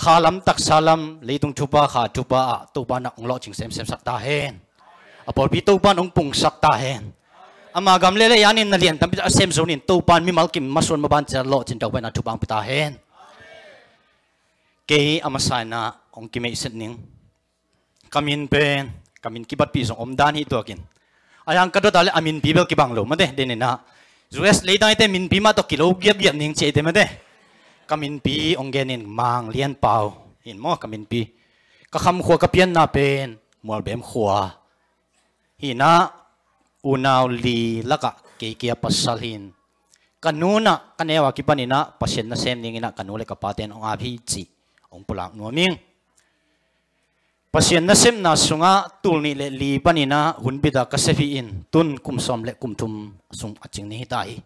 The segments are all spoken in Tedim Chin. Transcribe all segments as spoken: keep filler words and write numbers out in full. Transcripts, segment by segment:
Kha lam, taksa lam, leitung thupha, kha thupha ah Topa na hong lawhcing semsem sak ta hen. A pawlpi Topa na hong pungsak ta hen. Ama gam le leitung in na lian tampi a sem zo in Topa in mimal kim masuan maban cia lawhcin Topa in a thupha hong pia ta hen. Kei a masa in ah hong kimeihset ning. Ka min pen, ka min kibatpih zong om dan hi tuakin. A yang ka dot a le a minpi bel kibang lo mate, den in ah. U S leidang ite minpi mah tawh kilo giapgiap ning ci ite mate. Ka minpi hong gen in Mang Lian Pau. Hi in maw ka minpi. Ka khamkhua ka pianna pen, Mualbem khua. Hi in ah, unau li lakah kei kia pasal hi in. Ka nu in ah, ka neu a kipan in ah, Pasian nasem ning in ah, ka nu le ka pate in hong ap hi ci. Hong pulak nuam ing. Pasian nasepna sungah tul nih le li panin ah hun bit a ka sep hi in tun kum sawm le kum thum sung a cing ni hi ta hi.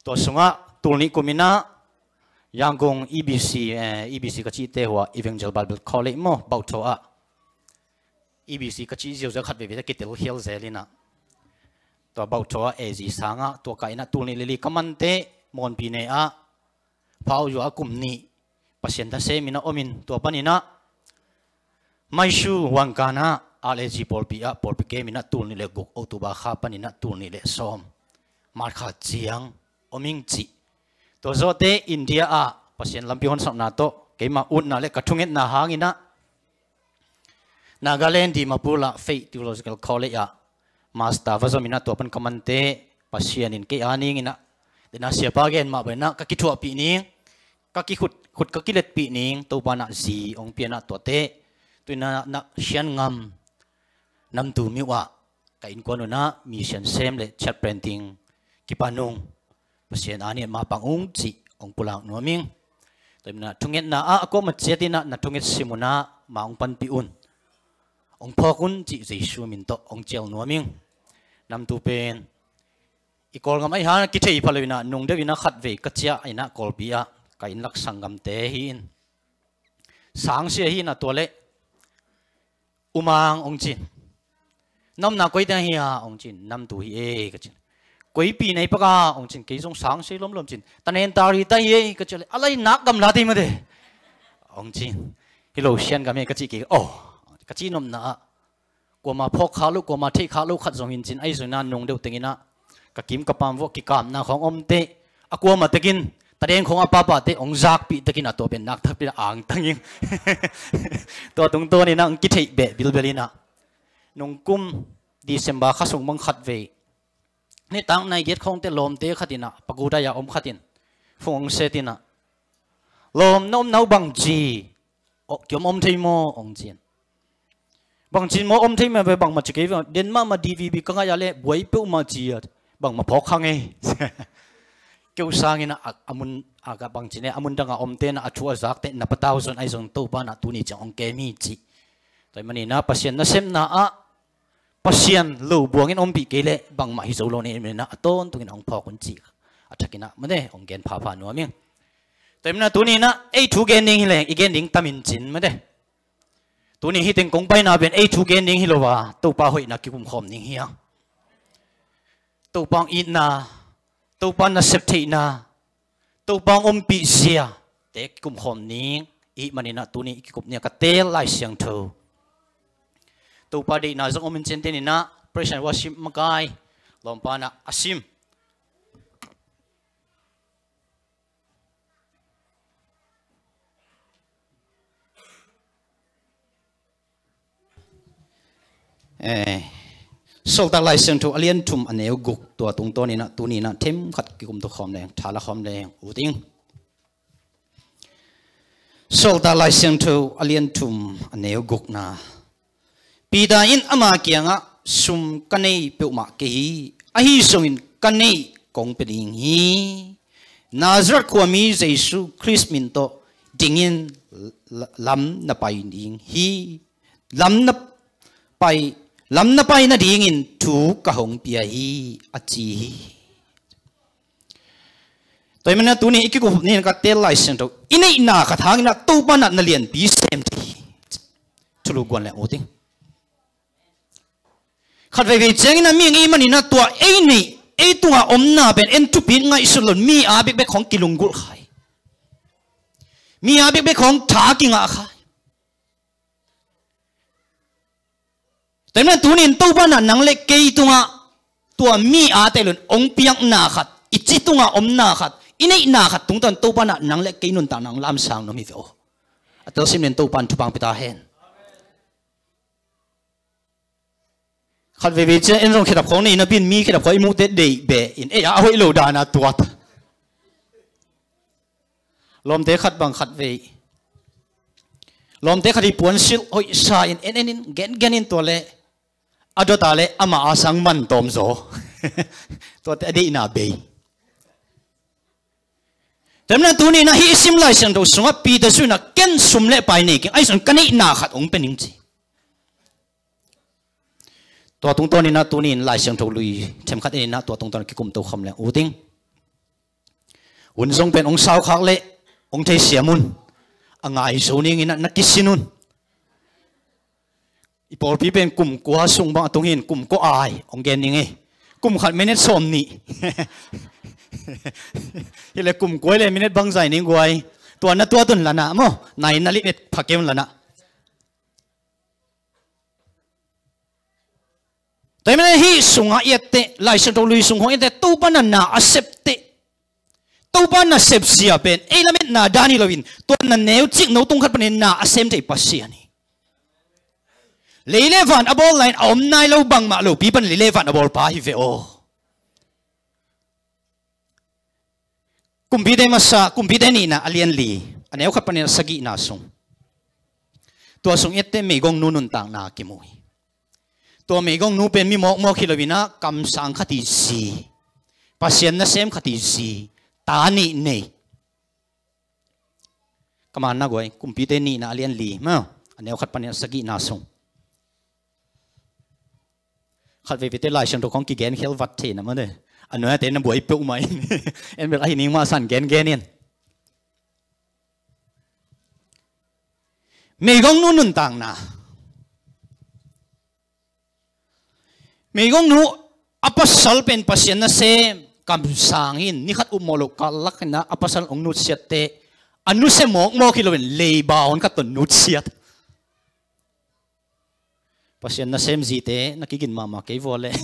Tua sungah tul nih kum in ah Yangon E B C, eh, E B C ka cihte hua Evangel Bible College maw, Bauthawh ah. E B C ka cih ziauziau khat veve kitel khial zel in ah. Tua Bauthawh ah A Z sangah tua kah in ah tul nih le li ka mante Mawnpi ne ah Phau Yua kum nih Pasian nasem in ah om in tua panin ah Maisu Wangkan ah R L A G pawlpi ah pawlpi kem in ah tul nih le guk October kha panin ah tul nih le sawm March kha ciang om ing cih. Tua zawhte India ah Pasian lampi honsakna tawh keimah utna le ka thungetna hangin ah Nagaland Dimapur ah Faith Theological College ah master va zom in ah tua pan ka mante Pasian in kei a ning in ah den a siapa gen mah bang in ah ka kithuahpih ning, ka kikhut, khut ka kiletpih ning, Topa in ah zi hong pia in ah tuate tu in ah na Siangam Namtu myo ah ka innkuan un ah mission sem le church planting kipan ung. Pasian a nih mah pang ung cih hong pulak nuam ing. Tua in ah thungetna ah a kuamah ciat in ah na thunget sim un ah mah hong panpih un. Hong phawk un cih Jesu min tawh hong cial nuam ing. Namtu pen i Kawlgam ahi hang kithei pha lo in ah nung deuh in ah khatvei ka ciah in ah Kawlpi ah ka innlak sanggamte hi in. Sangsia hi in ah tua leh U Mang hong ci in. Na omna koi teng hi a hong ci in, Namtu hi e ka ci in. Koipi na hi pak a hong ci in, kei zong Sangsia lomlom ci in. Tanen tar hi ta hi e ka ci leh, a lai nak gamla tei mate hong ci in. Hi lo Siangam hi e ka ci kei, oh, ka ci nopna ah. Kuama phawk khak lo, kuama theih khak lo khat zong hi in ci in, ahi zongin ah nung deuh teng in ah ka kim ka pam vuah kikamna khawng om teh, a kuamah tekin tadeng khawng a papate hong zakpih tekin a tua pen nak takpi in a angtang ing. Tua tungtawn in ah hong kitheih beh bilbel in ah nungkum December kha sung bang khatvei nitak nai giat khawngte lawmte khat in ah pagoda ah om khat in phone hong set in ah, "Lawm, na omna uh bangci, kiom om thei maw?" hong ci in. "Bangci maw om thei mah ve, bangmah ci kei ve, den mahmah D V B ka ngaih a leh buai peuhmah ci a, bangmah phawk kha ngei." Keu sangin a, a mun a ka bangci ne, a mun dangah omte na a thu a zakte na patau zon ahi zong Topa na tuni ciang hong kem hi ci. Tua ahih manin ah Pasian nasepna ah Pasian lo buangin ompih kei leh bangmah hi zo lo ne, ahih manin ah a tawntungin hong phawk un ci. A thakin ah mate hong gen phapha nuam ing. Tua ahih manin ah tuni in ah ei thu gen ding hi leng i gen ding tam in cin mate. Tuni hih teng kong paina pen ei thu gen ding hi lo a, Topa hoihna kikum khawm ding hi hang. Topa hong itna, Topa nasep theihna, Topa hong ompih ziate kikum khawm ding i hih manin ah tuni i kikup ni a ka teel Lai Siangtho. Topa deihna zong om in cin, tuni in ah praise and worship makai lawmpa in ah a sim. Eh, Sawltak Lai Siangtho a lian thum a neu guk, tua tungtawn in ah tuni in ah themkhat kikum tua khawm leng, tha la khawm leng ut ing. Sawltak Lai Siangtho a lian thum a neu gukna. Peter in ama kiangah, "Sum ka nei peuhmah kei hi, ahi zongin ka neih kong pia ding hi. Nazareth khuami Jesu Khrist min tawh dingin la-, lam na pai ding hi. Lam na pai, lam na pai nadingin thu ka hong pia hi," a ci hi. Tua ahih manin ah tuni i kikup ni in ka teel Lai Siangtho, i neihna khat hangin ah Topa na na lianpi sem thei hi. Thulu guan leng ut ing. Khat veivei ciangin ah mi ngei manin ah tua ei neih, ei tungah omna pen en thupi in ngaihsut lo in mi a bekbek khawng kilunggulh kha hi. Mi a bekbek khawng tha kingah kha. Tua hi manin tuni-in Topa na nang le kei tungah tua mi a tehlun hong piakna khat, i ci tungah omna khat, i neihna khat tungtawn Topa na nang le kei nuntakna hong lamsang nuam hi ve aw. A telsiam nen Topa in thupha hong pia ta hen. Khat veivei ciang en zong khedap khawng nei napi-in mi khedap khawng i muhte deih beh in, ei a hoih lo dana tuat. Lawmte khat bang khat vei. Lawmte khat hi puansilh hoihsa in en en in gengen in tua le a dota le amah a sang man tawm zaw. Tuate a deihna bei. Tua hi manin tuni-in ah hih i sim Lai Siangtho sungah Peter sungah ken sum le pai nei keng, ahi zongin ka neihna khat hong pia ning ci. Tua tungtawnin ah tuni-in Lai Siangtho lui themkhat en in ah tua tungtawn kikum to kham leng ut ing. Hun zong pen hong saukhak leh hong theisiam un. A ngai zo ning in ah na kisin un. I pawlpi pen kum kua sung bang a tung hi-in kum kua ai hong gen ning ei. Kum khat minute sawm nih. Hi leh kum kua le minute bang zai ning guai. Tua na tuat un la na maw. Nai na limit pha kei un la na. Tua hi manin hih sungah i et teh, Lai Siangtho lui sung khawng i et teh, Topa na na a sep teh, Topa nasep zia pen ei lametna dan hi loin, tua na neucik no tung khat panin na a sem thei Pasian hi. Lei le van a bawl lai-in a om nai lo bangmah lopi pan lei le van a bawlpa hi ve aw. Kumpite masa, Kumpite nihna a lian li, a neu khat panin a sagihna sung. Tua sung i et teh meigongnu nuntakna kimu hi. Tua meigongnu pen mi mawkmawk hi loin ah kamsang khat hi zi, Pasian nasem khat hi zi, ta nih nei. Ka man na guai, Kumpite nihna a lian li maw, a neu khat panin a sagihna sung. Khat veivei teh Lai Siangtho khawng kigen khel vat thei na maw te. A nuai-a te na buai peuhmah in. En bel ahi ning mah san gengen in. Meigongnu nuntakna. Meigongnu a pasal pen Pasian nasem kamsang hi-in, ni khat upmawh loh kal lak in ah a pasal hong nutsiat teh, a nusia mawkmawk hi loin leiba hon khat tawh nutsiat. Pasian nasem zite na kigin mahmah kei vua leh.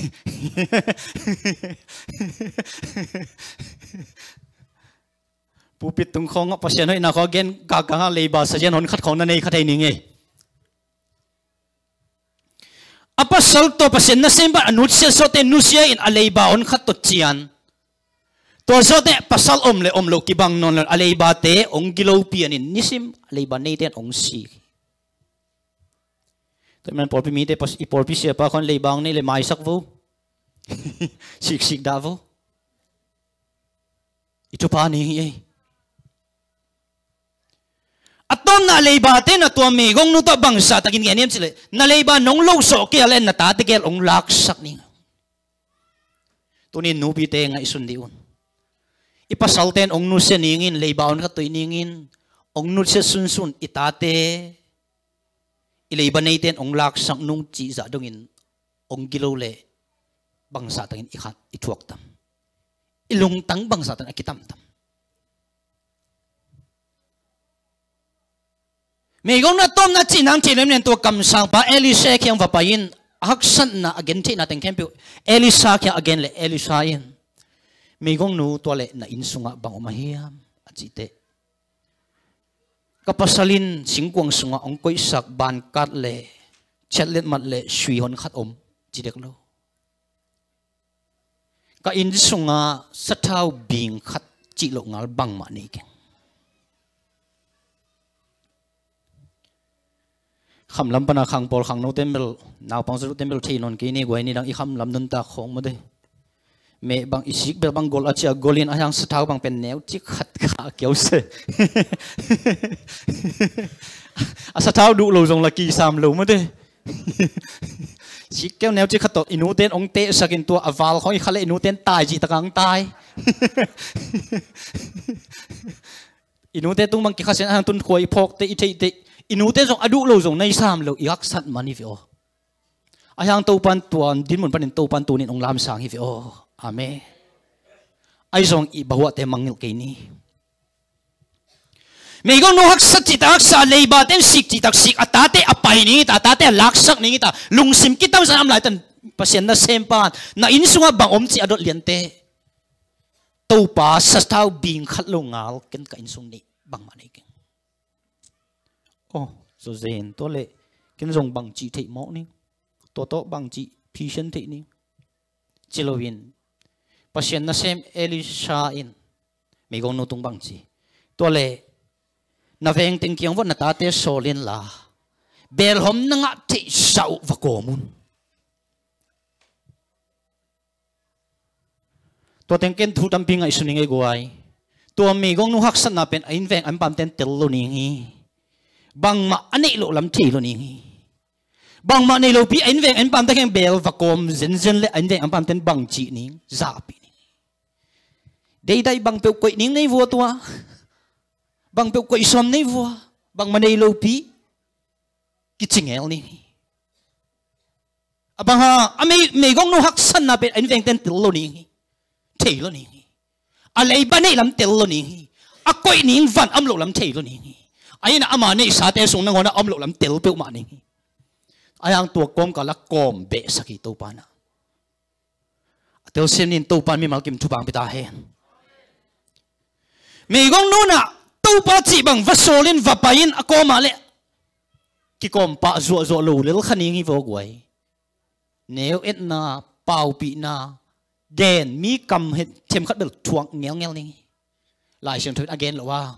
Pulpit tung khawngah Pasian hoihna khawng a gen gakgakah leiba sazian hon khat khawng na nei kha thei ning ei. A pasal tawh Pasian nasem bang a nutsiat zawhte nusia in a leiba hon khat tawh cian. Tua zawhte pasal om le om loh kibang nawn lo-in a leibate hong gilo pianin nisim a leiba neite in hong sik. Tua hi manin pawlpi mite, i pawlpi siapa khawng leiba hong nei le maisak vo. Siksik dah vo. I thupha ning hi ei. A tawpna a leibate na tua meigongnu tawh bangzah takin gen hiam cih leh, na leiba nong lohsawh kei a leh na tate gel hong laksak ning. Tuni-in nupite ngaihsun dih un. I pasalte in hong nusia ning in, leiba hon khat tawh ih ning in, hong nusia sunsun i tate, i leiba neite in hong laksak nung cih zah dongin hong gilo leh bangzah takin i khat i thuak tam? I lungtang bangzah takin a kitam tam? Meigongnu a tawpna cih nang thei lem nen tua kamsangpa Elisha kiang va pai-in a haksatna a gen theihna teng khempeuh Elisha kiang a gen leh Elisha in, meigongnu tua leh na inn sungah bang om ahiam a cih teh, ka pasal in singkuang sungah hong koihsak bankat le chatlet mat le sui hon khat om ci dek lo. Ka inn sungah sathau bing khat cih loh ngal bangmah nei keng. Khamlam pana khangpawl khangno tembel, naupang zaduh tembel thei nawn kei ni guai, nidang i khamlam nuntak khawng mawte. Meh bang i sik bel bang gol a cia gol in a hiang sathau bang pen neu cik khat kha a kiau se. A sathau duh lo zong la kisam lo mawte. Sikkeu neu cik khat tawh i nute in hong tehsak in tua a val khawng i kha leh i nute in tai cih takah hong tai. I nute tung bang kikhasia in a hang tun khua i phawkte i theihte, i nute zong a duh lo zong nei sam lo i haksat man hi ve aw. A hiang Topan tua dinmun panin Topan tunin hong lamsang hi ve aw. Amen. Ahi zong i bahuahte mangngilh kei ni. Meigongnu haksat cihtak haksa, leiba ten sik cihtak sik, a tate a pai ning hi ta, a tate a laksak ning hi ta, lungsim kitamsa na om laitan Pasian nasempa na inn sungah bang om cih a dot liante. Topa sathau bing khat lo ngal ken ka inn sung nih bangmah nei keng. Oh, zawzen tua leh ken zong bang cih theih mawk ning. Tua tawh bang cih phisian theih ning. Ci loin Pasian nasem Elisha in meigongnu tung bang ci. Tua leh na veng teng kiang vawh na tate sawl inla, belhawm na ngah theih zah uh va kawm un. Tua teng ken thu tampi ngaihsun ing ei guai. Tua meigongnu haksatna pen a innveng a innpamten tel lo ning hi. Bangmah a neih loh lam thei lo ning hi. Bangmah nei lopi a innveng a innpamte kheng bel va kawm zenzen le a innveng a innpamten bang cih ning, zahpih ning. Deidai bang peuh koih ning nei vua tua. Bang peuh koih sawm nei vua. Bangmah nei lopi kici ngel ning hi. A bang hang a mei, meigongnu haksatna pen a innvengten tel lo ning hi. Thei lo ning hi. A leiba neih lam tel lo ning hi. A koih ning van a om loh lam thei lo ning hi. A inn ah ama neihsate sung nangawn a om loh lam tel peuhmah ning hi. A hang tua kawmkal a kawm behsak hi Topa na. A telsiam nin Topa in mimal kim thupha hong pia ta hen. Meigongnu na Topa cih bang va sawl in va pai in a kawmah leh kikawm pah zuahzuah lo lel kha ning hi vaw guai. Neu etna, paupihna, den mi kam he themkhat bel thuak ngelngel ning hi. Lai Siangtho in a gen loh a.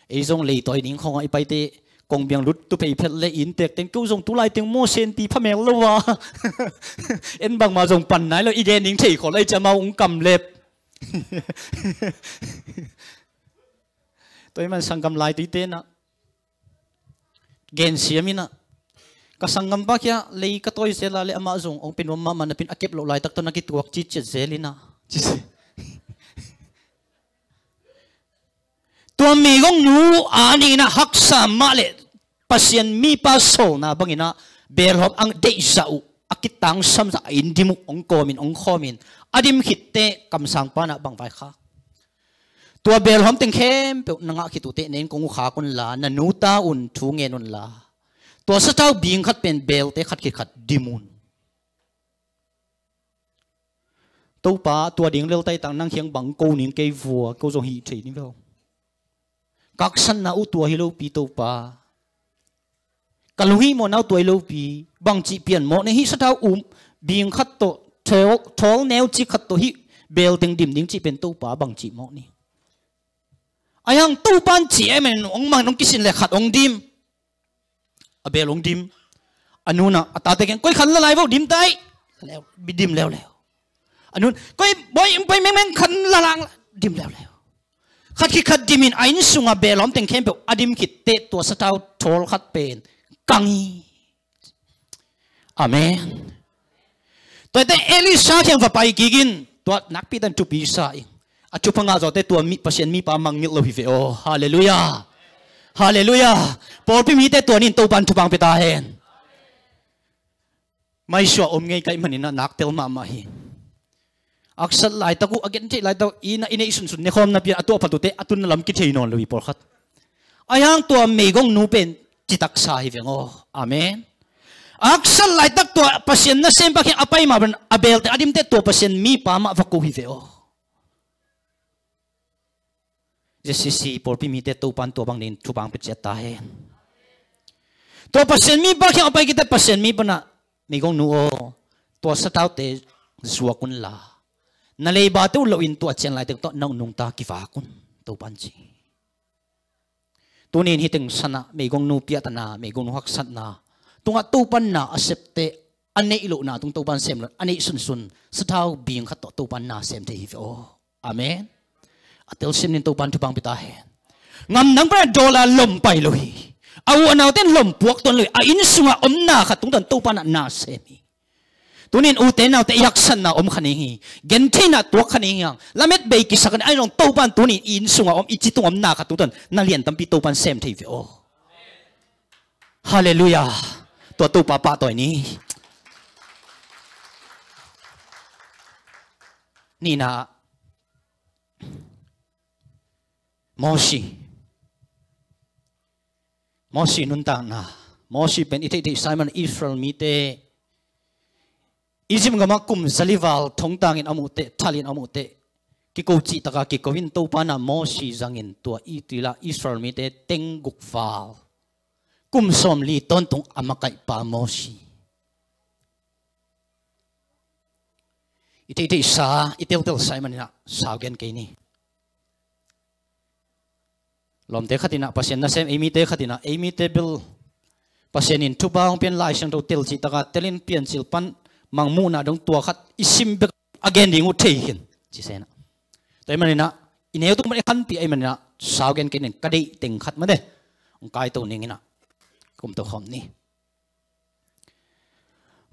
Ei zong leitawi ning khawngah i paite kongbiang lut tu phei phet le inntek teng keu zong tu lai teng maw senti pha mel lo a. En bangmah zong pan nai lo i gen ning thei khol ei ci amau ung kam lep. Tua i man sanggam lai tuite na gen siam ina. Ka sanggampa kia lei ka tawi zel a le amah zong ong pe nuam mahmah napin a kep loh laitak tawh na kituak citciat zel ina. Tua meigongnu a ning ina haksa mah le Pasian mipa sawlna bang ina belhawm ang deihzah uh a kitangsamzah a inn dim uh ong kawmin ong khawmin a dim khitte kamsangpa na bang vaikhak. Tua belhawm teng khempeuh na ngah khit uh teh na inn kong uh khak unla, na nu ta un thu ngen unla, tua sathau bing khat pen belte khat khit khat dim un. Topa, tua ding lel taitak nang khiang bang ko ning kei vua, ko zong hih thei ni veu. Ka haksatna uh tua hi lopi Topa. Ka lunghihmawhna uh tua hi lopi, bangcih pian mawk ni hih sathau um, bing khat tawh, thawl, thawl neu cik khat tawh hih bel teng dim ding cih pen Topa bangcih mawk ni. Ahi hang Topa in cih e men ong mang ong kisin le khat ong dim. A bel ong dim. A nu na a tate kiang koi khan la lai vo dim tai. Leu, dim leuleu. A nun koi boi ong poi mengmeng khan la lang dim leuleu. Khat khit khat dimin a inn sunga belhawm teng khempeuh a dim khit teh tua sathau thawl khat pen kang hi. Amen. Tuate Elisha kiang va pai kik in, tua nakpi tan thupi sa in. A thupha ngah zawte tua mi, Pasian mipa mangngilh lo hi ve aw. Halleluiah. Halleluiah. Pawlpi mite tua nin Topan thupha pia ta hen. Maisuah om ngei ka hih manin a nak tel mahmah hi. Haksat laitak uh, a gentheih laitak uh, i na i neih sunsun nekhawm napi a tuah phat uh teh a tunna lam kithei nawn lo hi pawlkhat. Ahi hang tua meigongnu pen citaksa hi veng aw. Amen. Haksat laitak tua Pasian nasempa kiang a pai mah pen a belte a dimte tua Pasian mipa mah va ko hi ve aw. J C C pawlpi mite Topan tua bang nin thupha pia ciat ta hen. Tua Pasian mipa kiang a pai khit teh Pasian mipa na meigongnu aw, tua sathaute zuak unla, na leibate uh loh in tua cian laitak tawh na uh nungta kivak un, Topan ci. Tunin hih teng sana meigongnu piahtana, meigongnu haksatna tungah Topan na a septe a neih lohna tung Topan sem lo in a neih sunsun sathau bing khat tawh Topan na sem thei hi ve aw. Amen. A telsiam nin Topan thupha pia ta hen. Ngamdang pana dawl a lom pai lo hi. A u a naute in lom puak tuan lo hi. A inn sunga omna khat tungtawn Topan na sem hi. Tunin ute naute i haksatna om kha ning hi. Gentheihna tuak kha ning hi hang. Lamet bei kisak kha ning ahi zong Topan tunin i inn sunga om i ci tung omna khat tungtawn na lian tampi Topan sem thei ve aw. Halleluiah. Tua Topa pahtawi ni. Nihna Mosi. Mosi nuntakna. Mosi pen i theihtheihsa ahih manin Israel mite Egypt gamah kum zali val thongtangin a muhteh, thalin a muhteh, kiko cihtaka kiko in Topa in ah Mosi zangin tua i tila Israel mite teng guk val, kum sawmli tawntung a makaihpa Mosi. I theihtheihsa, i teltelsa ahih manin ah sau gen kei ni. Lawmte khat in ah Pasian nasem, ei mite khat in ah, ei mite bel Pasian in thupha hong pia in, Lai Siangtho tel cihtaka telin Piancil pan Mangmuhna dong tua khat i sim bek a gen ding uh thei khin ci se in ah. Tua ahih manin ah i neu tung pan i khanpih ahih manin ah sau gen kei ning, ka deih teng khat mate hong kaito ning in ah kumto khawm ni.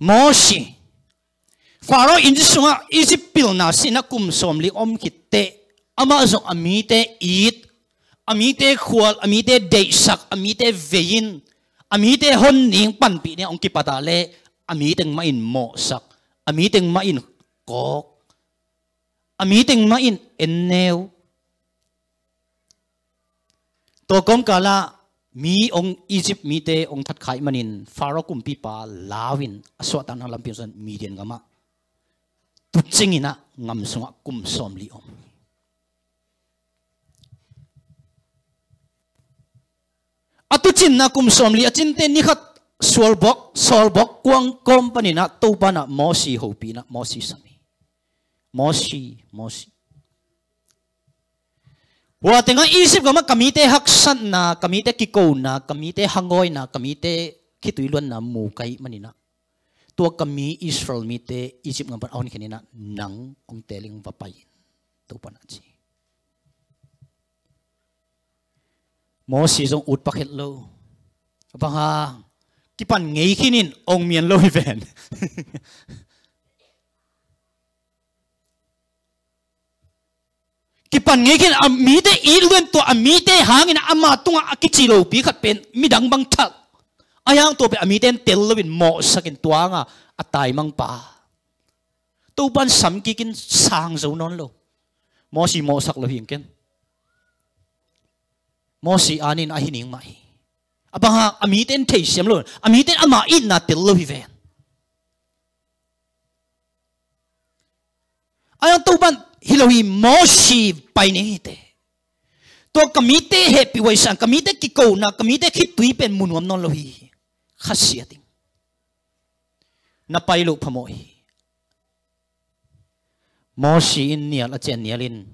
Mosi, Faro inn sungah Egypt pilna sihna kum sawmli om khit teh, amah zong a mite it, a mite khual, a mite deihsak, a mite vei in, a mite hon ning panpih ding hong kipat ah leh, a miteng mah in mawhsak, a miteng mah in kawk, a miteng mah in enneu. Tua kawmkal ah mi hong, Egypt mite hong thatkha ahih manin Faro kumpipa lau in a suahtakna lampi hong suan Midian gamah tuucing in ah ngam sungah kum sawmli om. A tuucinna kum sawmli a cin teh ni khat sualbuak, sawlbuak kuang kawm panin ah Topa in ah Mosi hopih in ah Mosi sam hi. Mosi, Mosi. Hua tengah Egypt gamah ka mite haksatna, ka mite kikona, ka mite hangawina, ka mite khitui luanna mu ka hih manin ah, tua ka mi Israel mite Egypt gam pan a honkhiat in ah nang hong teel ing, va pai in, Topa in ah ci. Mosi zong ut pak het lo. Bang hang, kipan ngei khin in, hong mian lo hi ven. Kipan ngei khin, a mite it lua in, tua a mite hangin ama tungah a kici lopi khat pen midang bang thak. Ahi hang tua pen a mite in tel loin mawhsak in, tua hangah a taimangpa. Topa in sam kik in sang zo nawn lo. Mosi mawhsak lo hi ing ken. Mosi an in ahi ning mah hi. A bang hang, a mite in theisiam lo, a mite in ama itna tel lo hi ven. Ahi hang Topa in hi lo hi, Mosi pai ning hi teh. Tua ka mite hehpih huai sang, ka mite kikona, ka mite khitui pen mu nuam nawn lo hi. Khasiat ing. Na pai loh phamawh hi. Mosi in nial a cian nial in,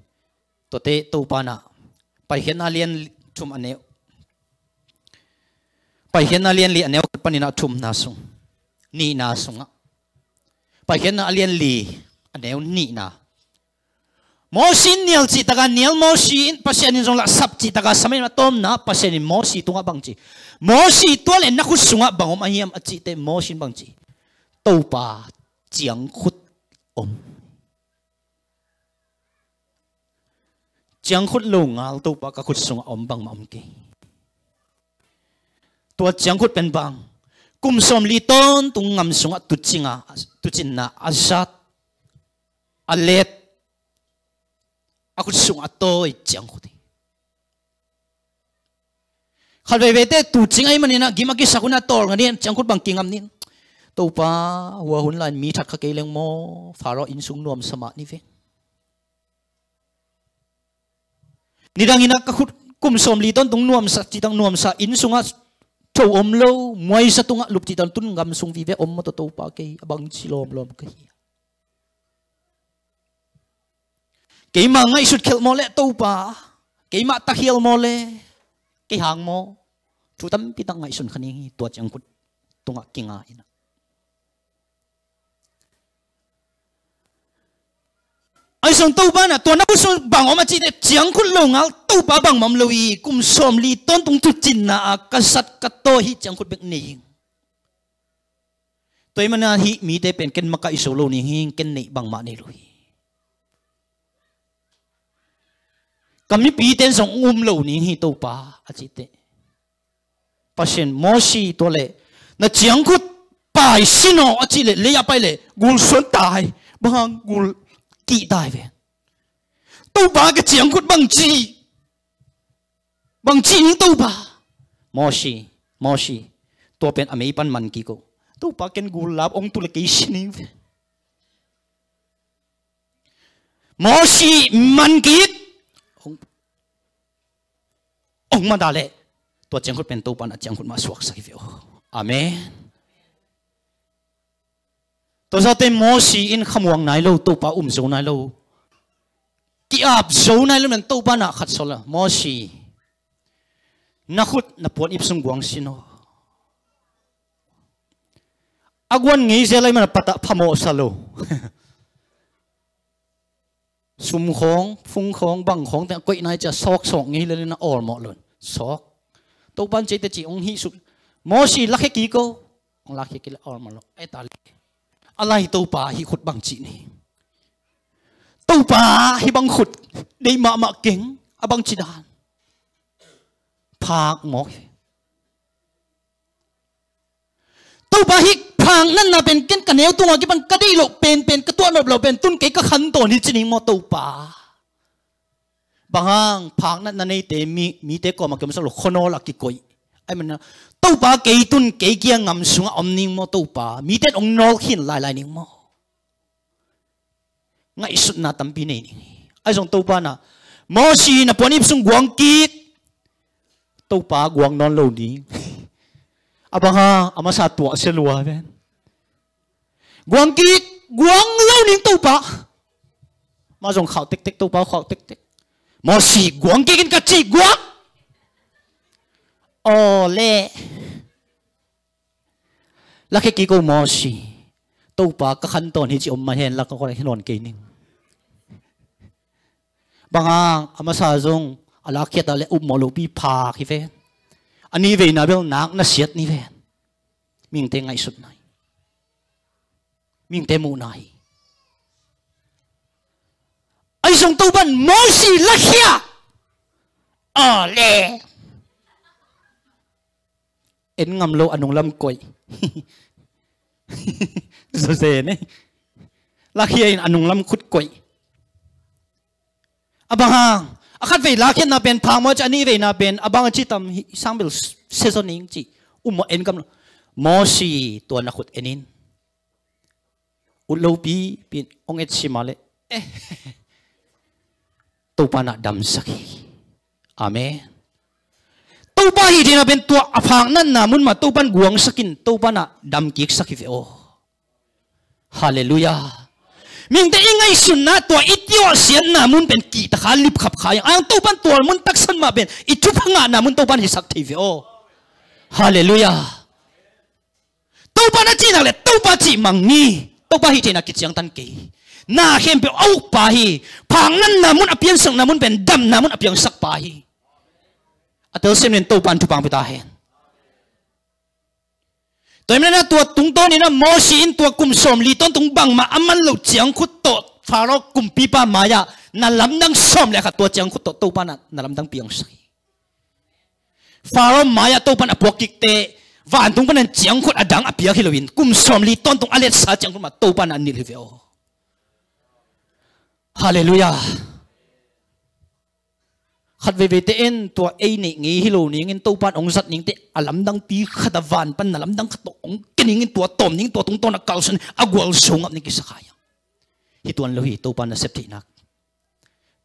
tuate Topa in ah, Paikhiatna lian thum a neu, Paikhiatna lian li a neu khat panin ah thumna sung, nihna sungah, Paikhiatna a lian li a neu nihna. Mosi in nial cihtaka nial, Mosi in, Pasian in zong lah sap cihtaka sap in, a tawpna Pasian in Mosi tungah bang ci? Mosi, tua leh na khut sungah bang om a hiam a cih teh Mosi in bang ci? Topa ciangkhut om. Ciangkhut lo ngal Topa ka khut sungah om bangmah om kei. Tua ciangkhut pen bang, kum sawmli tawntung ngam sungah tuucinga, tuucinna a zat, a let, a khut sungah a tawi ciangkhut hi. Khat veivei teh tuucing ahih manin ah gim a kisak hun ah tawlnga ding ciangkhut bang kingam ning. Topa, hua hun lai-in mi that kha kei leng maw, Faro inn sung nuamsa mah ni ve. Nidang in ah ka khut kum sawmli tawntung nuamsa, cih tak nuamsa, inn sungah tho om lo, muaisa tungah lup cih tak tun ngam sung vive om maw, Topa, kei a bangci lawmlawm ka hi. Keimah ngaihsut khelh maw leh Topa, keimah takhial maw leh, kei hang maw, thu tampi tak ngaihsun kha ning hi, tua ciangkhut tungah kinga in ah. Ahi zong Topa in ah, tua na khut sung bang om a cih teh ciangkhut lo ngal, Topa bangmah om lo hi, kum sawmli tawntung tuucinna ah ka zat ka tawi hi, ciangkhut bek nei ing. Tua ahih manin ah hih mite pen ken makaih zo lo ning hi, ken neih bangmah nei lo hi. Ka mipite in zong um lo ning hi Topa a cih teh, Pasian, Mosi, tua leh na ciangkhut pai sin aw a cih leh, lei ah pai leh gul suan tai, bang hang gul kih tai ve. Topa, ka ciangkhut bang ci? Bang ci ning Topa? Mosi, Mosi, tua pen a mei pan man kik o. Topa ken gul lap ong tu le kei si ning ve. Mosi man kik. Ong, ong mada le tua ciangkhut pen Topa na ciangkhut mah suaksak hi ve o. Amen. Tua zawte Mosi in khamuang nai lo, Topa um zo nai lo. Ki-ap zo nai lo nan Topa na khat sawl a, Mosi, na khut na puan ip sung guang sin o. A guan ngei zel lai man a patah phamawh sa lo. Sum khawng, fung khawng, bang khawng te a koih nai cia sawk sawk ngei le na awlmawh lo. Sawk. Topan ceite ci ong hih suk. Mosi lakhia kik o. Ong lakhia kik le awlmawh lo. Ai ta le. A lai Topa hih khut bang ci ni. Topa hih bang khut. Deih mahmah keng. A bang ci dan. Phak mawk hi. Topa hih phak natna pen ken ka neu tungah kipan ka deih loh penpen ka tuah nop loh pen tun kei ka khantawn hi ci ning maw Topa. Bang hang phak natna neite mi, mite kawmah kiomsak lo khuanawl a kikoih. Ai mana Topa kei tun kei kia ngam sungah om ning maw Topa. Mite in ong nawl khin lailai ning maw. Ngaihsutna tampi nei ning. Ai zong Topa na Mosi na puan ip sung guang kik. Topa guang nawn lo ding. A bang hang a masa tuah sia lua ven. Guang kik, guang lo ning Topa. Ma zong khauh tektek, Topa khauh tektek. Mosi guang kik in ka ci guang. Aw le. Lakhia kik o Mosi. Topa ka khantawn hi ci om mah hen la ka khuan hi nawn kei ning. Bang hang a masa zong a lakhia ta le upmawh lopi phak hi ven. A nih veina bel nak na siat ni ven. Mihingte ngaihsutna hi. Mihingte muhna hi. Ai zong Topan Mosi lakhia. Aw le. En ngam lo a nunglam koih. Zose ne. Lakhia in a nunglam khut koih. A bang hang a khat vei lakhiatna pen phak maw ci a nih veina pen a bang a ci tam hi sang bel sezaw ning ci. Um maw en ngam lo. Mosi tua na khut en in. Ut lopi pin ong et sima le eh. Topa na damsak hi. Amen. Topa hi dina pen tua a phak natna mun mah Topan guangsakin Topa na damkiksak hi ve aw. Halleluiah. Mihingte i ngaihsunna tua i tiawh siatna mun pen kihta kha lipkhap kha ang Topan tual mun taksan mah pen i thupha ngahna mun Topan hisak thei ve aw. Halleluiah. Topa na cihnak le Topa cih mang ni. Topa hi theihna kiciangtan kei. Na khempeuh a ukpa hi. Phak natna mun a piansakna mun pen damna mun a piangsakpa hi. A telsiam nin Topa in thupha pia ta hen. Tua hi manin a tua tungtawn in a Mosi in tua kum sawmli tawntung bangmah a man loh ciangkhut tawh Faro kumpipa mai-ah na lamdang sawm le khat tua ciangkhut tawh Topa na na lamdang piangsak hi. Faro mai-ah Topan a puak kikte vantung panin ciangkhut a dang a piak hi loin kum sawmli tawntung a letsa ciangkhut mah Topan a nilh hi ve aw. Halleluiah. Khat veiveite in tua ei neih ngei hi lo ningin Topan ong zat ningte a lamdangpi khat a van pan na lamdang khat tawh ong ke ningin tua tawm ning tua tungtawn a kalsuan a gualzo ngap ning kisakhai ang. Hi tuan lo hi Topan na sep theihnak.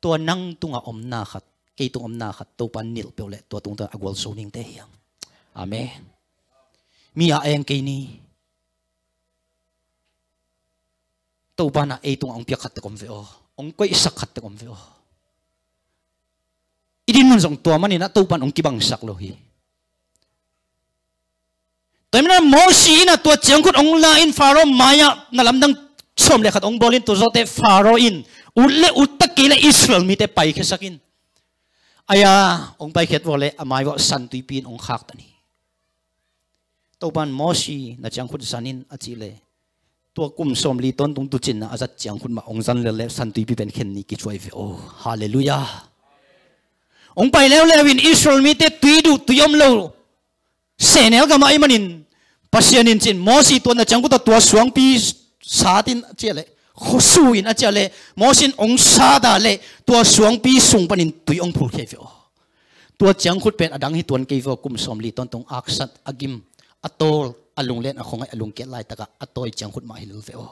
Tua nang tunga omna khat, kei tung omna khat, Topa nilh peuh le tua tungtawn a gualzo ningte hi ang. Amen. Mi a eng kei ni. Topa na ei tunga ong piak khat tek om ve aw. Ong koihsak khat tek om ve aw. I dinmun zong tua manin a Topan ong kibangsak lo hi. Tua hi manin a Mosi in a tua ciangkhut ong la in Faro mai-ah na lamdang sawm le khat ong bawl in tua zawte Faro in ut le ut tak kei le Israel mite paikhiasak in. Aia ong paikhiat vua le a mai vua Santuipi in ong khaktan hi. Topan Mosi na ciangkhut zan in a cih le tua kum sawmli tawntung tucinna a zat ciangkhut mah ong zan lel le Santuipi pen khen ni kicuai ve aw. Halleluiah. Ong pai leuleu in Israel mite tui duh tui om lo. Sehnel gam ah ahih manin Pasian in cin Mosi tua na ciangkhut a tua suangpi sat in a ciah le khuasu in a ciah le Mosi in ong sat a le tua suangpi sung panin tui ong phulkhia hi ve aw. Tua ciangkhut pen a dang hi tuan kei ve aw, kum sawmli tawntung aksat, a gim, a tawl, a lunglen, a khuangaih, a lungkiat laitakah a tawi ciangkhut mah hi lel ve aw.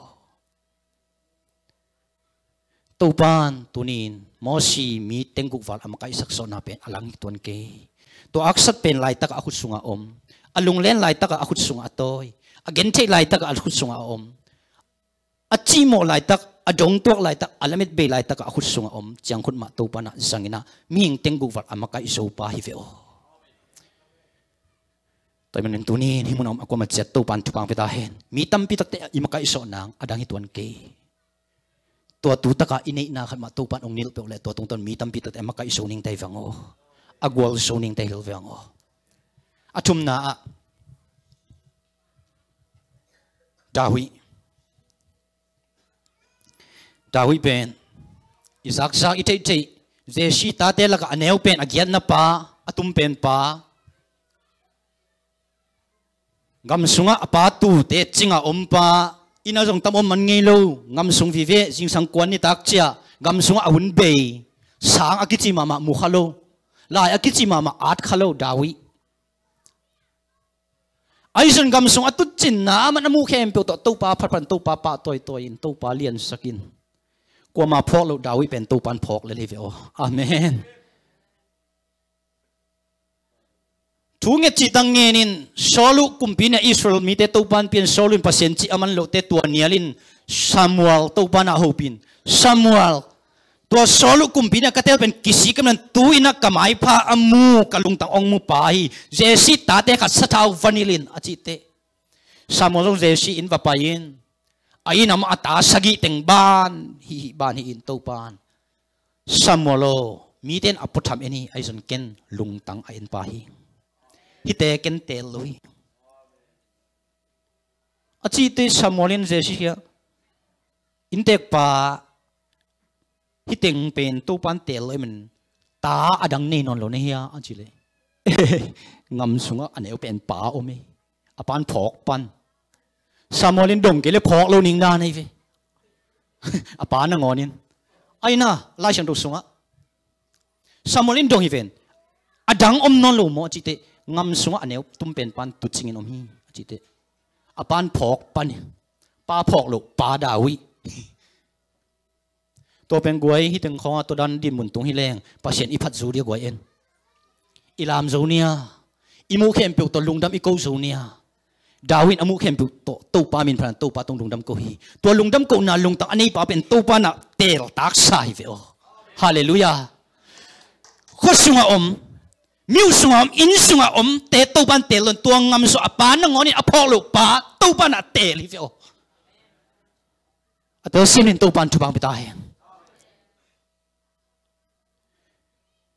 Topan tunin Mosi mi tengguk val a makaihsak sawhna pen a dang hi tuan kei. Tua aksat pen laitakah a khut sungah om, a lunglen laitakah a khut sungah a tawi, a gentheih laitakah a khut sungah a om, a cihmawh laitak, a dongtuak laitak, a lamet bei laitakah a khut sungah om ciangkhut mah Topan ah zangin ah mihing tengguk val a makaih Zopa hi ve aw. Tua ahih manin tunin hih munah om a kuamah ciat Topan thupha pia ta hen. Mi tampi takte i makaihsawh nang a dang hi tuan kei. Tua tu takah i neihna khat mah Topan hong nilh peuh leh tua tungtawn mi tampi takte a makaih zo ning ta hi vang aw. A gual zo ning ta hi lel vang aw. A thumna ah David. David pen i zakzak i theihtheih Jesse tate lakah a neu pen a giatna pa, a tumpen pa. Gam sungah a pa tute cingah om pa, inn ah zong tam om man ngei lo, gam sung vive, zingsang kuan nitak ciah, gam sungah a hun bei, sang a kici mahmah mu kha lo, lai a kici mahmah at kha lo, David. Ahi zongin gam sung a tutcinna, aman a muh khempeuh tawh Topa phatphat in, Topa pahtawi tawi in, Topa liansak in. Kuamah phawk loh David pen Topan phawk lel hi ve aw. Amen. Thu nget cih tang ngenin, Saul uh kumpi ni-a Israel mite Topan pia-in, Saul in Pasian cih a man lohte tua nialin Samuel Topan ah hopin, Samuel, tua Saul uh kumpi ni-a ka teel pen kisik ka hi manin tu-in ah ka maipha a mu, ka lungtang hong mu pa hi, Jesse tate khat sathau va nilh in a cih teh. Samuel zong Jesse inn va pai-in, a inn ah a ta sagih teng ban hi, hi ban hi-in Topan, Samuel aw, mite in a puatham en hi, ahi zongin ken lungtang a en pa hi. Hihte ken teel lo hi. A cih teh Samuel in Jesse kiangah, innteekpa, hih teng pen Topan teel lo ahih manin ta a dang nei nawn lo na hia, a cih leh, gam sungah a neu pen pa om hi. A pan phawk pan. Samuel in dong kei leh phawk lo ning dan ahi ve. A pa nangawnin. Ahi na, Lai Siangtho sungah Samuel in dong hi ven. A dang om nawn lo maw a cih teh, gam sungah a neu tumpen pan tutcingin om hi a cih teh, a pan phawk pan hi. Pa phawk loh pa David. Tua pen guai, hih teng khawngah tua dan dinmun tung hi leng Pasian i phat zo ding a guai en. I lam zo ni a, i muh khempeuh tawh lungdam i ko zo ni a. David in a muh khempeuh tawh Topa min phatna, Topa tungah lungdam ko hi. Tua lungdam kohna lungtang a neipa pen Topa in ah teeltaksa hi ve aw. Halleluiah. Khua sungah om, miuh sungah om, inn sungah omte Topa in teel lo-in, tua gam sungah a pa nangawnin a phawk loh pa Topa in ah teel hi ve aw. A telsiam in Topan thupha pia ta hen.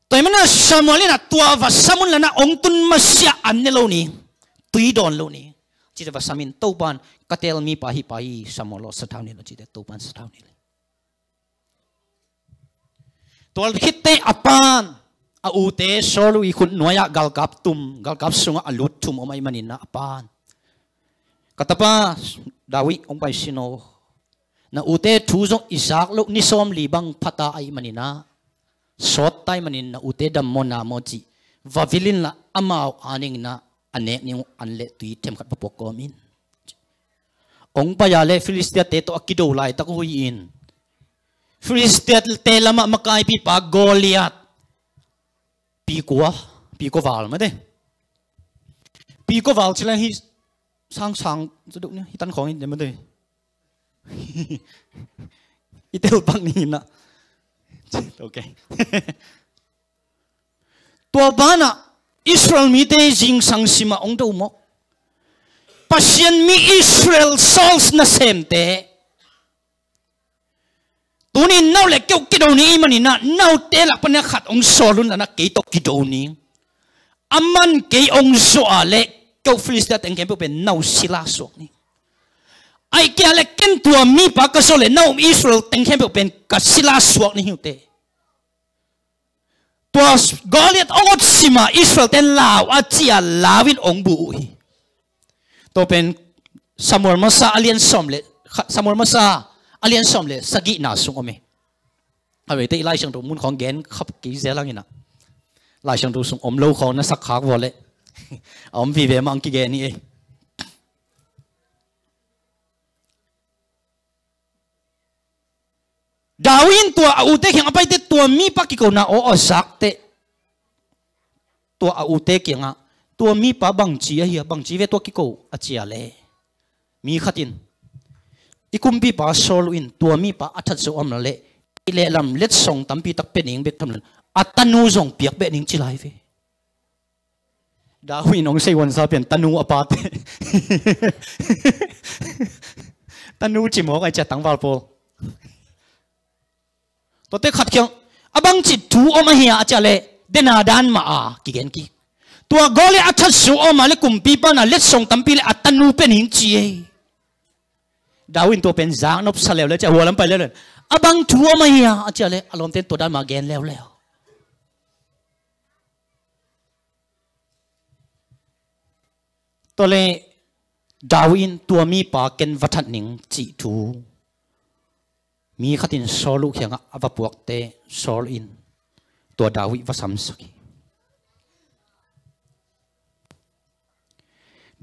Tua ahih manin ah Samuel in ah tua va sam un la, na hong tun masiah an ne lo ni, tui dawn lo ni, cih teh va sam in, Topan ka teel mipa hih pa hi, Samuel aw sathau ni lo, cih teh Topan sathau ni lo. Tua khit teh a pan, a ute Saul uh i khut nuai-ah galkap tum, galkap sungah a lut thum om ahih manin ah a pan, ka tapa David, hong pai sin aw. Na ute thu zong i zak loh ni sawmli bang pha ta ahih manin ah, sawt ta ahih manin na ute dam maw na maw cih va vil in la, amau adingin ah a nek ning uh an leh tui themkhat va puak kawm in. Hong pai a leh Filistiate tawh a kido laitak uh hi-in, Filistiate lamah makaipipa Goliath, pi kua, pi kua val mate. Pi kua val ci leng hih sangsang, hih tan khawng hi mate. I tel pak ni na. Ok. Tua banah Israel mite zingsang simah hong do mawk. Pasian mi Israel Saul nasemte, tuni-in no le kei uh kido ni ahih manin ah, note lak panin ah khat hong sawl un la, na kei tawh kido ni. Aman kei hong zawh a leh kei uh Filistia teng khempeuh pen no sila suak ni. Ahih kei a leh ken tua mipa ka zawh leh no Israel teng khempeuh pen ka sila suak ni hi uh teh. Tua Goliath hong ot simah Israel ten lau a ci-a lau in hong bu uh hi. Tua pen Samuel masa a lian sawm le, Samuel masa a lian sawm le sagihna sung om hi. A veite i Lai Siangtho mun khawng gen khap kei zel hang in ah. Lai Siangtho sung om lo khawng na sak khak vua leh a om vive mah ang kigen hi ei. David in tua a ute kiang a paite tua mipa kikona aw a zakte, tua a ute kiangah tua mipa bangci ahi a, bangci ve tua kiko a cia le, mi khat in, i kumpipa Saul in tua mipa a that zo om lo leh, i lehlam letsong tampi tak pia ning bek tham lo, a tanu zong piak beh ning ci lai ve. David in hong sei huansa pian tanu a pate. Tanu ci mawk ai cia tangval pawl. Tuate khat kiang a bangci thu om ahi a a cia le, dena dan mah a kigen kik. Tua Goliath a that zo om a le kumpipa na letsong tampi le a tanu pia ning ci ei. David in tua pen zak nopsa leuleu cia, hua lam pai leuleu. A bang thu om ahi a a cia le a lawmten tua dan mah gen leuleu. Tua le David in tua mipa ken va that ning cih thu mi khat in Saul uh kiangah a va puakte Saul in tua David va samsak hi.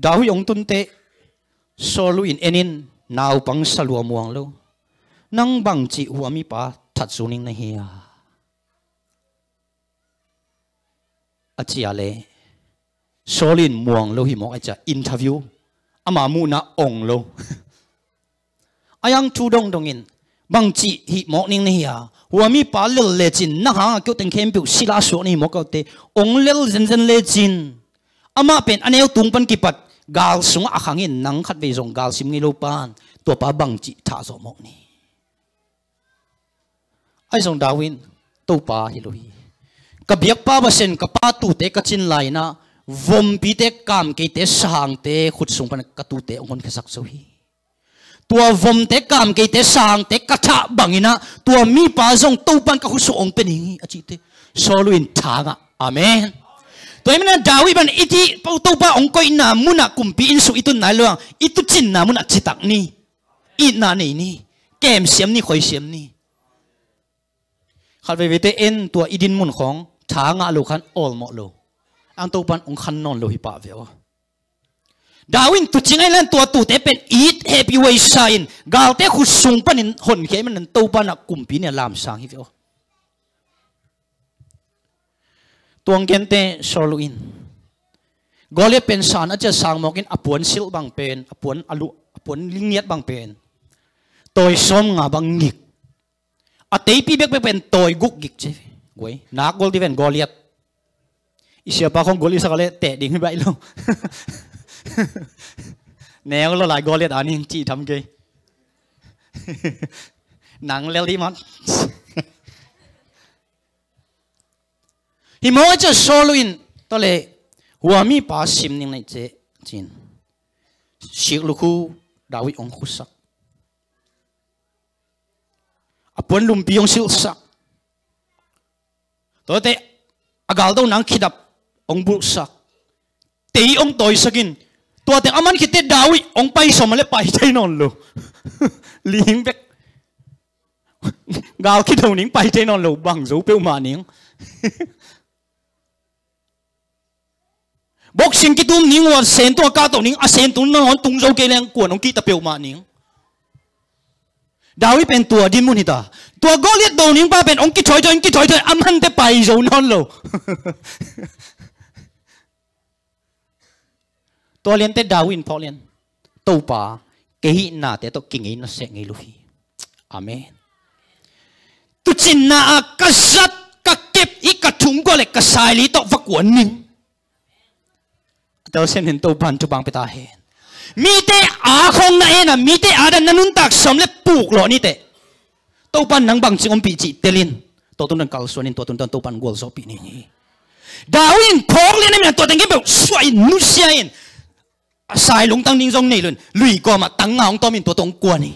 David hong tunte Saul uh in en in, naupang salua muang lo, nang bangci hua mipa that zo ning na hi a a cia le, Saul in muang lo hi mawk a cia, interview, ama muhna ong lo. A yang thu dongdong in, bangci hih mawk ning na hi a, hua mipa lel lecin, nang hanga kio teng khempeuh sila suak na hi mawk a te, ong lel zenzen lecin, amah pen a neu tung pan kipat, gal sungah a khangin nang khat vei zong gal sim ngei lo pan, tuapa bangci thah zawh mawk ni. Ahi zong David in, Topa hi lo hi. Ka biakpa Pasian, ka pa tute ka cin lai inah, vompite, kamkeite, sahangte khut sung pan ka tute hong honkhiasak zo hi. Tua vomte, kamkeite, sahangte ka thah bang inah, tua mipa zong Topa in ka khut sung hong pia ning hi a cihte Saul in tha ngah. Amen. Tua hi manah David pan i cih Topa hong koihna munah kumpi inn sung i tun nai lo ang, i tucinna munah citak ni. Itna nei ni, kemsiam ni, khoisiam ni. Khat veiveite en tua i dinmun khawng, tha ngah lo khan awlmawh lo. Ang Topan hong khan nawn lo hi pah ve aw. David in tuucing a inlan tua tuute pen it hehpih huaisa in, galte khut sung panin honkhia ahih manin Topa in a kumpi nih a lamsang hi ve aw. Tua hong gente Saul in, Goliath pen san a cia sang mawkin a puan silh bang pen, a puan a luh, a puan lingngiat bang pen tawi sawmnga bang ngik. A teipi bekbek pen tawi guk gik ci. Guai, nak gol ti ven Goliath. I siapa khong gol i sak a le teh ding hi baih lo. Neu lo lai Goliath a ning cih tham kei. Nang lel dih mawk. Hi mawk a cia Saul in, tua le, hua mipa sim ning na hih ciah cin, siklukhu David hong khusak. A puan lumpi hong silhsak. Tuate a galdo nang khidap hong bulhsak. Tei hong tawisak in. Tuate a man khitte David hong pai sawm a le pai thei nawn lo. Ling bek. Gal kido ning pai thei nawn lo, bang zo peuhmah ning. Boxing kitum ning, a sentung a kahtoh ning, a sentung nangawn tung zo kei leng kuan hong kihta peuhmah ning. David pen tua dinmun hita. Tua Goliath do ning pa pen hong kithoithoih, hong kithoithoih, a mante pai zo nawn lo. Tua liante David in phawk lian, Topa, kei hih nate tawh kingei na seh ngei lo hi. Amen. Tucinna a ka zat, ka kep, i ka thumkua le ka saili tawh va kuan ning. A telsiam hin Topa in thupha pia ta hen. Mite a khong na en a, mite a dan na nuntak sawm le puk lawh ni teh. Topa in nang bangci ompih cih telin, tua tungtawn kalsuan in, tua tungtawn Topa in gualzawhpih ning hi. David in phawk lian a min a tua teng kei peuh suah in, nusia in, a sai lungtang ding zong nei lo in, lui kuamah tang nga hong tawm in tua tawh hong kuan hi.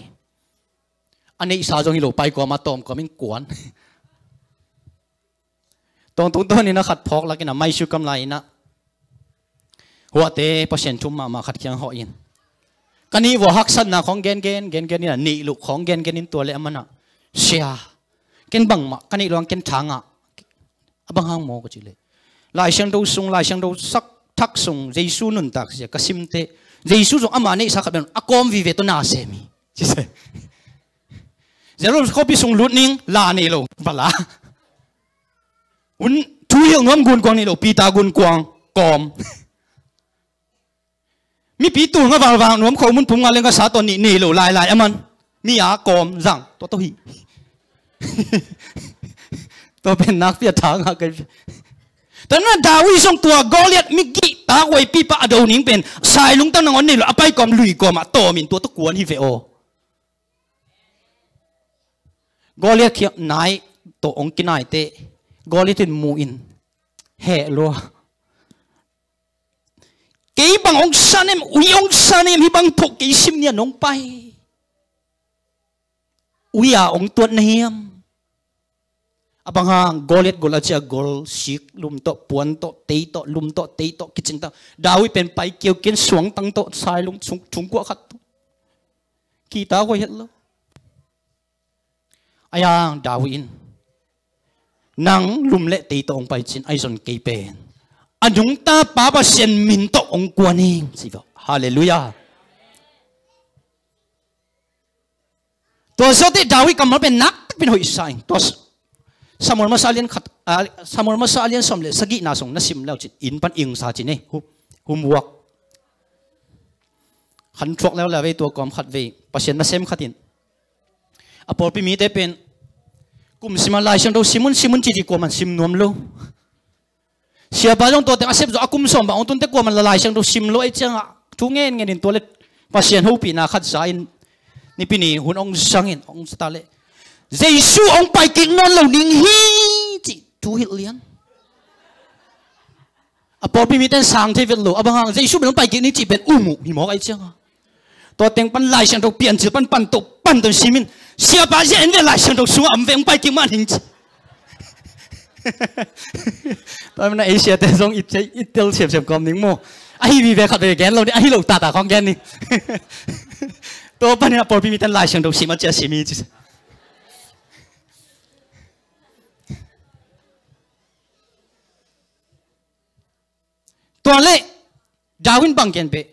A neihsa zong hi lo, pai kuamah tawm kuam in kuan. Tua tungtawn in a khat phawk lak in a maisukam lai in a, huahte Pasian thu mahmah khat kiang hawh in, ka nih vua haksatna khawng gengen gengen in a, nih luh khawng gengen in tua le a man a, sia, ken bangmah ka nih luang, ken tha ngah. A bang hang maw ka cih leh, Lai Siangtho sung, Lai Siangtho sak thak sung, Jesu nuntak sia ka simte, Jesu zong ama neihsa khat pen a kawm vive tawh na sem hi. Ci se. Jerusalem khuapi sung lut ning, la nei lo, va la. Hun thuhilh nuam gunkuang nei lo, Peter gunkuang kawm. Mipi tul nga valvang nuam kho mun pum nga leng ka sa tawh nih nei lo lailai a man. Mi a kawm zang tua tawh hi. Tua pen nakpi a tha nga kai. Tua na David zong tua Goliath mi gih tak huaipi pa a do ning pen sai lungtang nangawn nei lo a pai kawm lui kawm ah tawm in tua tawh kuan hi ve aw. Goliath khiah nai tawh hong kinaite Goliath in mu in heh lua. Kei bang hong san em, ui hong san em, hih bang phawk kei sim nia nong pai. Ui a hong tuat na hiam. A bang hang Goliath gol a cia gol sik lum tawh, puan tawh, tei tawh, lum tawh, tei tawh, kicing tawh. David pen pai kiau kian suangtang tawh, sailung chung, chungkuah khat tawh. Kita koi het lo. Ayang David in nang lum le tei tawh hong pai cin aizon kei pen a nungta pa Pasian min tawh hong kuan ing ci vawh. Halleluiah. Tua zawte David kammal pen naktak pin hoih sa ing. Tua Samuel masa a lian khat, ah, Samuel masa a lian sawm le sagihna sung na sim leu cin inn pan ing sa cin ei. Hum, humvuak. Khan thuak leuleu vei tua kawm khat vei Pasian nasem khat in a pawlpi mite pen kum sima Lai Siangtho simun simun citi kuaman sim nuam lo. Siapa zong tua teng a sep zawh a kum sawm bang hong tunte kuaman la Lai Siangtho sim lo ei ciangah thu ngen ngen in tua le Pasian hopihna khat za in nipi ni hun hong zang in hong zata le Jesu hong pai kik nawn lo ning hi cih thu hilh lian. A pawlpi miten sang thei vet lo a bang hang Jesu pen hong pai kik ni cih pen um uh hi mawk ahi cianga. Tua teng pan Lai Siangtho Piancil pan pan to pan to simin siapa zia en ve Lai Siangtho sungah om ve hong pai kik mah ning ci. Tua mana Asia te zong i tel siamsiam kawm ning maw. Ahi vive khat ve gen lo ni ahi lo tata khawng gen ni. Tua panin a pawlpi miten Lai Siangtho sim a cia sim hi ci. Tua le David bang gen peh.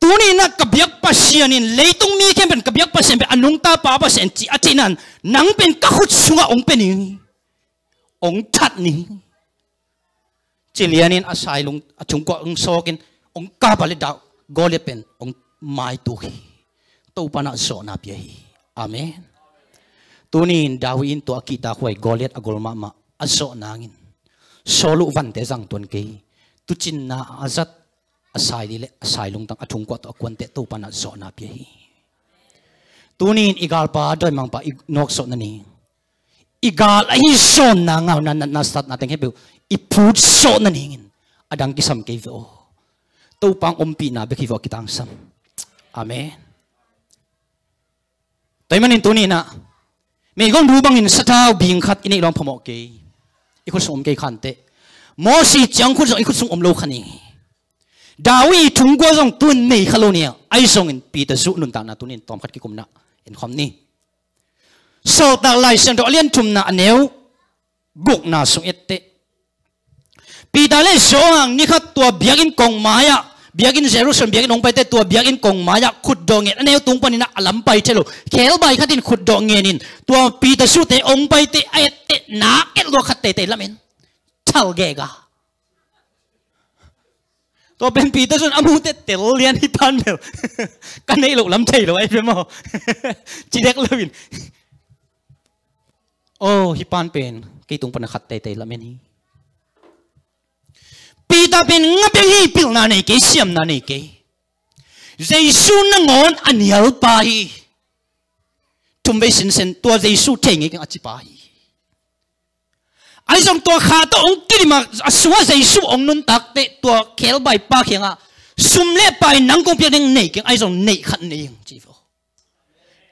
Tuni na ka biak Pasian in leitung mi khempeuh ka biak Pasian peh a nungta pa Pasian ci a cinan nang pen ka khut sungah hong pe ning hong that ning. Ci lianin a sailung a chungkuah hong sawkin hong kapa le dah Goliath pen hong maituk hi. Topa na zawhna pia hi. Amen. Tuni in David in tua a kihtak huai Goliath a gol mahmah a zawh nangin Saul uh vante zang tuan kei. Tucinna a zat a saili le a sailungtang a thungkuah tawh a kuante Topa na zawhna pia hi. Tuni in i galpa dawimangpa i nawkzawh na ning i gal ahi zawnna ngauna natna satna teng hepeuh i phutzawh na ningin a dang kisam kei ve aw. Topa hong ompihna bek hi vawh a kitangsam. Amen. Tua ahih manin tuni inah meigong du bangin sathau bing khat i neih lawng phamawh kei. I khut sung om kei khanteh Mosi ciangkhut zong i khut sung om lo kha ni. David thungkua zong tun nei kha lo ni a, ahi zongin Peter zuh nuntakna tunin tawmkhat kikumna en khawm ni. Sawltak Lai Siangtho a lian thumna a neu gukna sung etteh Peter le Johan ni khat tua biakinn kong mai-ah, biakinn Jerusalem biakinn hong paite tua biakinn kong mai-ah khutdawh ngen a neu tung paninah a lam pai thei lo. Khelbai khatin khutdawh ngenin tua Peter zute hong paite a etteh nak et lua khat teitei lamen thal gega. Tua pen Peter zun a mute tel lian hi pan bel ka neih loh lam thei lo ahi pe maw? Ci dek loin aw hi pan pen kei tung pana khat teitei lamen hi. Peter pen nga beng hi, pilna nei kei, siamna nei kei. Jesu nangawn a nialpa hi. Thumvei sinsen tua Jesu thei ngei keng a cipa hi. Ahi zong tua kha tawh hong kidim a sungah Jesu hong nuntakteh tua khelbai pa kiangah sum le pai nang kong piak ding nei keng ahi zong neih khat nei ing ci vo.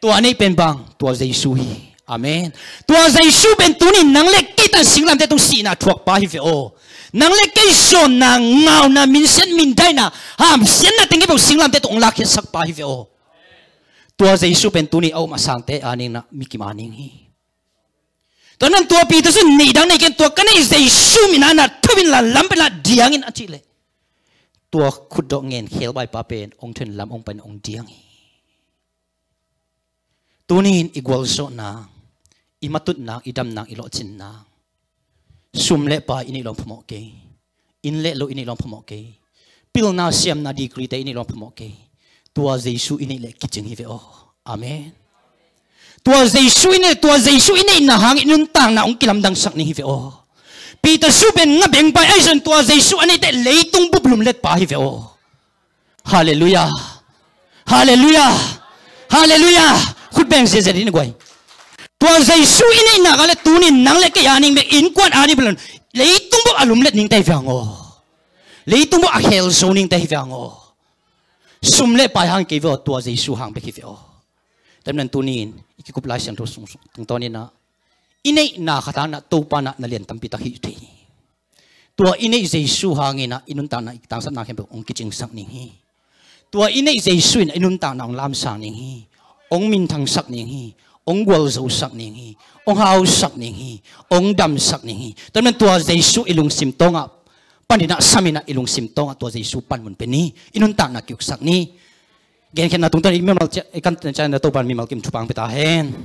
Tua neih pen bang tua Jesu hi. Amen. Tua Jesu pen tunin nang le kei tan singlamteh tung sihna thuak pa hi ve aw. Nang le kei zawnna ngauna minsiat mindaina hamsiatna teng hi bang singlamteh tung hong lakkhiatsak pa hi ve aw. Tua Jesu pen tuni a um a sangte a ningnah mi kim a ning hi. Tua nan tua Peter sung neih dang nei ken, tua ka neih Jesu min a na tho in la, lam pen la diang in a cih leh, tua khutdawh ngen khelbai pa pen hong tho in lam hong pai in hong diang hi. Tuni in i gualzawhna, i matutna, i damna, i lawhcinna, sum le pai i neih lo hong phamawh kei. Inn le lo i neih lo hong phamawh kei. Pilna siamna degree te i neih lo hong phamawh kei. Tua Jesu i neih leh kicing hi ve aw. Amen. Tua Jesu i neih, tua Jesu i neihna hangin i nuntakna hong kilamdangsak ning hi ve aw. Peter sung pen nga bengpai ahi zong tua Jesu a neih teh leitung bup lumlet pa hi ve aw. Halleluiah. Halleluiah. Halleluiah. Khut beng ziahziah dih na guai. Tua Jesu i neihna ka le tuni in nang le kei a ning bek innkuan a ning bek lo in leitung bup a lumlet ning tei veng aw. Leitung bup a khel zo ning tei veng aw. Sum le pai hang kei ve aw, tua Jesu hang bek hi ve aw. Tua manin tuni in i kikup Lai Siangtho sung, sung tungtawn in ah i neihna khat hang in ah Topa in ah na lian tampi tak hi thei hi. Tua i neih Jesu hangin ah i nuntakna, i tangsapna khempeuh hong kicingsak ning hi. Tua i neih Jesu in i nuntakna hong lamsang ning hi. Hong minthangsak ning hi. Hong gualzosak ning hi. Hong hausak ning hi. Hong damsak ning hi. Tua manin tua Jesu i lungsim tawngah panin ah sam in ah i lungsim tawngah tua Jesu panmun pia ni. I nuntakna kiuksak ni. Genkhiatna tungtawn i mimal ciah, i kan ciah in ah Topa in mimal kim thupha hong pia ta hen.